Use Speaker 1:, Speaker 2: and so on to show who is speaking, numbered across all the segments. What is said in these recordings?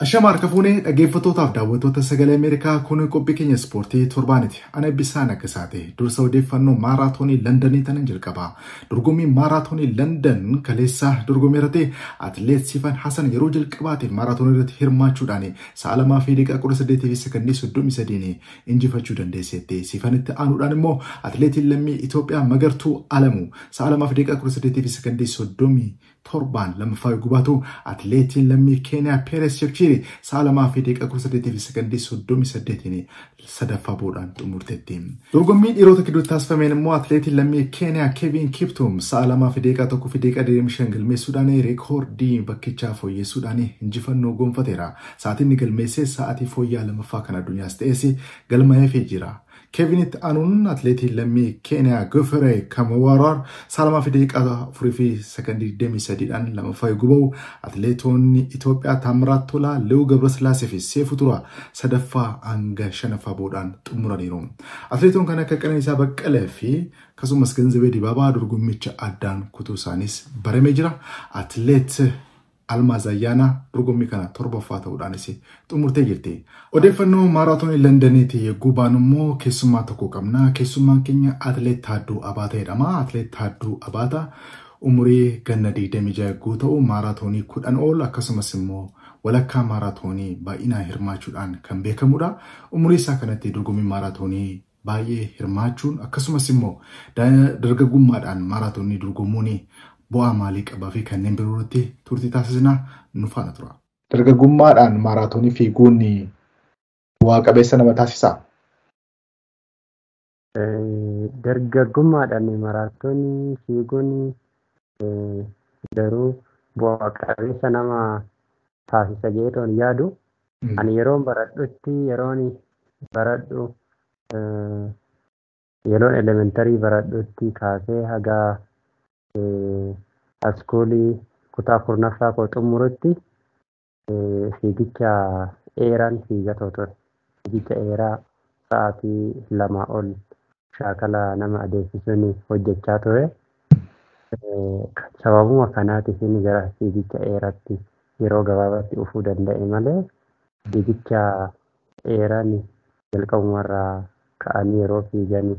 Speaker 1: Ashama harka fuunee dhaggeeffattootaaf daawwattoota Sagalee Ameerikaa, kun qophii keenya ispoortii torbaaniti. Ana Eebbisaan akka isaati. Dursa odeeffannoo maaraatoonii Londonii tanan jalqaba. Dorgommii maaraatoonii London kaleessa dorgommii irratti atileet Sifan Hasan yeroo jalqabaatiif maaraatoonii irratti hirmaachuudhaan sa'a 2:18 fi sekondii 33 injifachuu dandeesseetti. Sifanitti aanuudhaan immoo atileetiin lammii Itoophiyaa Magartuu Alamuu sa'a 2:18 fi sekondii 37 lammaffaa yoo baatu, atileetiin lammii Keeniyaa Peeres Chepchiri sa'a 2:18 fi sekondii 38 sadaffaa bu'uudhaan xumurteetti. Dorgommii dhiirota gidduutti taasifameen immoo atileetiin lammii Keeniyaa Keevin Kiptum sa'a 2:01:25 galmeessuudhaan reekoordii bakkichaa fooyyessuudhaan injifannoo gonfateera. Sa'aatiin inni galmeesse sa'aatii fooyya'aa lammaffaa kan addunyaas ta'es galmaa'eefii jira. Keevinitti aanuun atileetiin lammii Keeniyaa Geoffrey Kamworor sa'a 2:04 fi sekondii 23dhaan lammaffaa yoo bahu, atileetonni Itoophiyaa Taamiraat Tolaa, Leewuu Gabrasillaasee fi Seefuu Turaa sadaffaa hanga shanaffaa bu'uudhaan xumuraniiru. Atileetonni kan akka Qananiisaa Baqqalee fi akkasumas Ganzabee Dibaabaa dorgommicha addaan kutuu isaanis baramee jira. Atileet Almaaz Ayyaanaa dorgommii kana torbaffaa ta'uudhaanis xumurtee jirti. Odeeffannoo maaraatoonii Londoniiti yogguu baanu immoo keessummaa tokko qabna. Keessummaan keenya Atileet Taadduu Abaata jedhama. Atileet Taadduu Abaata umurii ganna 26 yogguu ta'u, maaraatoonii 10 ol akkasumas immoo walakkaa maaraatoonii baay'inaan hirmaachuudhaan kan beekamudha. Umurii isaa kanatti dorgommii maaraatoonii baay'ee hirmaachuun akkasumas immoo dargaggummaadhaan maaraatoonii dorgomuun bu'aa maalii qabaa fi kanneen biroo irratti turtii taasisna, nu faana tura. Dargaggummaadhaan maaraatoonii fiiguun bu'aa qabeessa nama taasisaa?
Speaker 2: Dargaggummaadhaan maaraatoonii fiiguun garuu bu'aa qabeessa nama taasisa jedhee yaadu. Ani yeroon baradhutti, yeroon baradhu, yeroon elementary baradhutti kaasee haga schoolii kutaa 10ffaa koo xumurutti fiigicha dheeraan fiigatoo ture. Fiigicha dheeraa sa'aatii 2 ol shaakala nama adeemsisuun hojjechaa ture. Sababuma kanaatiif inni gara fiigicha dheeraatti yeroo gabaabaatti dhufuu danda'e malee, fiigicha dheeraan jalqabumarraa ka'anii yeroo fiigan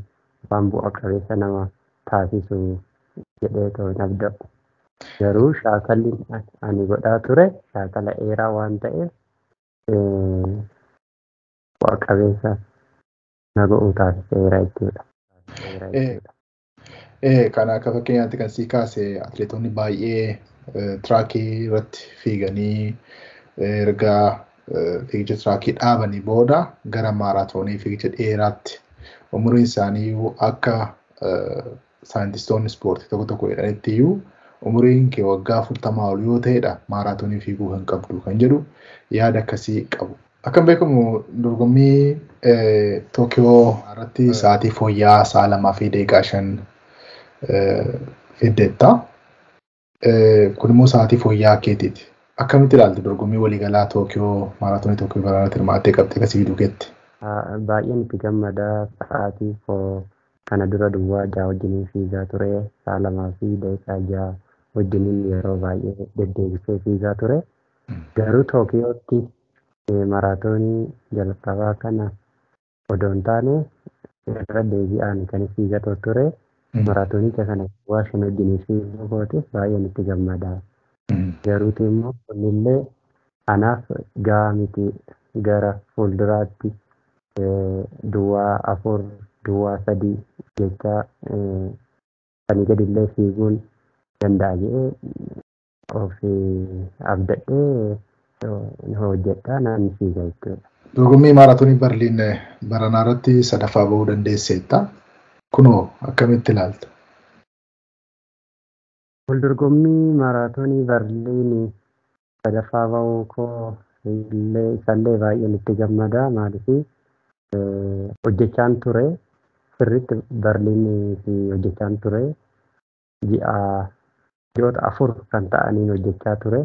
Speaker 2: waan bu'a qabeessa nama taasisu jedhee hin abdadhu. Garuu shaakalli ani godhaa ture shaakala dheeraa waan ta'eef, bu'a qabeessa na godhuu taasiseera jechuudha.
Speaker 1: Kana akka fakkeenyaatti kan sii kaase, atileetonni baay'ee trackii irratti fiiganii erga fiigicha trackii dhaabanii booda gara maaraatoonii fiigicha dheeraatti umuriin isaanii akka saayintistoonni ispoortii tokko tokko jedhanitti iyyuu umuriin kee waggaa 40 ol yoo ta'edha maaraatoonii fiiguu kan qabdu kan jedhu yaada akkasii qabu. Akkam beekamu, dorgommii Tookiyoo irratti sa'aatii fooyya'aa sa'a 2:05 fiddeetta. Kun immoo sa'aatii fooyya'aa keetiiti. Akkamitti ilaalta dorgommii waliigalaa Tookiyoo, maaraatoonii Tookiyoo baraarratti hirmaattee qabxee akkasii fiduu keetti?
Speaker 2: Baay'een itti gammada. Sa'aatii koo kana dura duwwaa ja'a wajjiniin fiigaa ture. Sa'a 2:06 wajjiniin yeroo baay'ee deddeebisee fiigaa ture. Garuu Tookiyootti maraatoonii jalqabaa kana odoo hin taane irra deebi'aan kan fiigatoo ture. Maraatoonicha kana duwwaa shan wajjiniin fiiguu kootiif baay'een itti gammada. Garuuti immoo kunillee anaaf gahaa miti, gara fuulduraatti duwwaa afur, duwwaa sadii jecha sanii gadillee fiiguun danda'a jedhee of abdadhee hojjedhaa nan fiiga jechuudha.
Speaker 1: Dorgommii maaraatoonii Barliin baranaa irratti sadaffaa bahuu dandeesseetta. Kunoo akkamitti ilaalta?
Speaker 2: Waldorgommii maaraatoonii Barliin sadaffaa bahuu koo illee isallee baay'een itti gammada. Maaliif, hojjechaan ture, sirriitti Barliin hojjechaan ture, ji'oota 4 kan ta'aniin hojjechaa ture.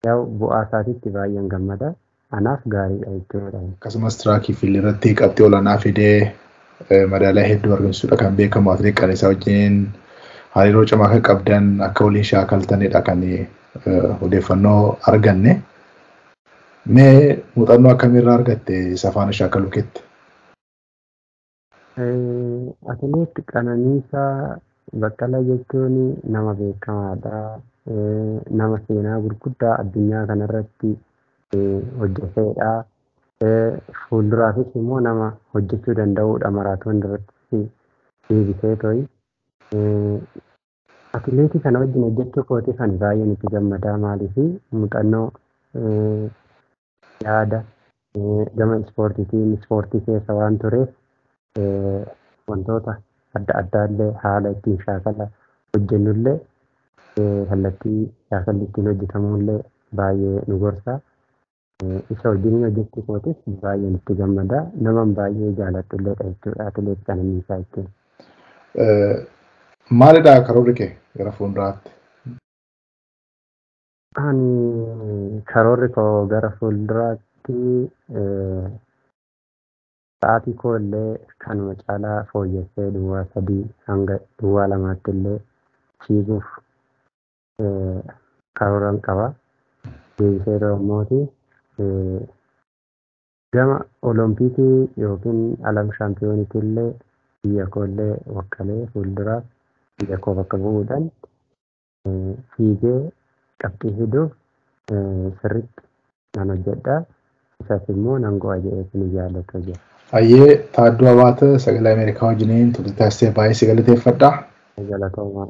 Speaker 2: Yaa'u bu'aa isaatiitti baay'een gammada. Anaaf gaariidha jechuudha.
Speaker 1: Akkasumas trackii field irratti qabxii olaanaa fidee madaaliyaa hedduu argamsiisuudha kan beekamu atileet Qananiisaa wajjin hariiroo cimaa akka qabdan, akka waliin shaakaltanidha kan odeeffannoo arganne. Mee muuxannoo akkamiirraa argatte isa faana shaakaluu keetti?
Speaker 2: Atileet Qananiisaa Baqqalaa jechuun nama beekamaadha. Nama seenaa gurguddaa addunyaa kanarratti hojjetedha. Fuulduraafis immoo nama hojjechuu danda'udha maraatoon irratti deebisee to'i. Atileetii kana wajjin hojjechuu kootiif ani baay'een itti gammadaa maaliif muuxannoo yaada gama ispoortiitiin ispoortii keessa waan tureef wantoota adda addaallee haala ittiin shaakala hojjennullee kallattii shaakalli ittiin hojjetamullee baay'ee nu gorsa. Isa wajjin hojjechuu kootiif baay'een itti gammada. Naman baay'ee jaaladhulleedha jechuudha atileet Qananiisaa jechuun.
Speaker 1: Maalidha karoorri kee gara fuulduraatti?
Speaker 2: Ani karoorri koo gara fuulduraatti sa'aatii koo illee kanuma caalaa fooyyessee duwwaa 3 hanga duwwaa 2tti illee fiiguuf karooran qaba. Deebisee immooti gama olompikii yookiin alam shaampiyooniitti illee biyya koo illee wakkalee fuulduraaf biyya koo bakka bu'uudhaan fiigee qabxii fiduuf sirriitti nan hojjedha. Isas immoo nan go'a jedhee ni jaallatu jira.
Speaker 1: Ayyee Taadduu Abaata sagalee Ameerikaa wajjiniin turtii taasisee baay'ee si galateeffadha.
Speaker 2: Galatoomaa.